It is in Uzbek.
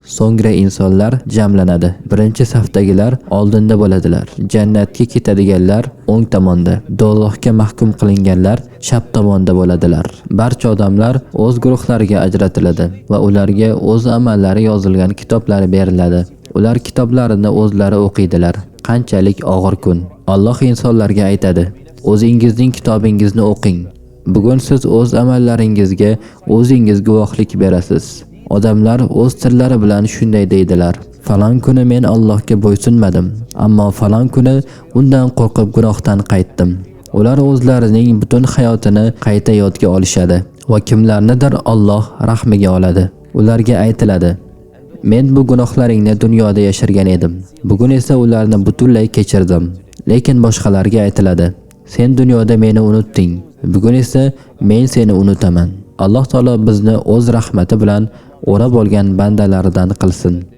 So'ngra insonlar jamlanadi. Birinchi safdagilar oldinda bo'ladilar. Jannatga ketadiganlar o'ng tomonda, do'zaxga mahkum qilinganlar chap tomonda bo'ladilar. Barcha odamlar o'z guruhlariga ajratiladi va ularga o'z amallari yozilgan kitoblari beriladi. Ular kitoblarini o'zlari o'qiydilar. Qanchalik og'ir kun. Alloh insonlarga aytadi: O'zingizning kitobingizni o'qing. Bugun siz o'z amallaringizga o'zingiz guvohlik berasiz. Odamlar o'z tillari bilan shunday deydilar: Falon kuni men Allohga bo'ysunmadim, ammo falon kuni undan qo'rqib gunohdan qaytdim. Ular o'zlarining butun hayotini qayta yodga olishadi va kimlarnidir Alloh rahmiga oladi. Ularga aytiladi: Men bu gunohlaringni dunyoda yashirgan edim. Bugun esa ularni butunlay kechirdim. Lekin boshqalarga aytiladi: Sen dunyoda meni unutding. Bugun esa men seni unutaman. Alloh taolo bizni o'z rahmati bilan o'rab olgan bandalaridan qilsin.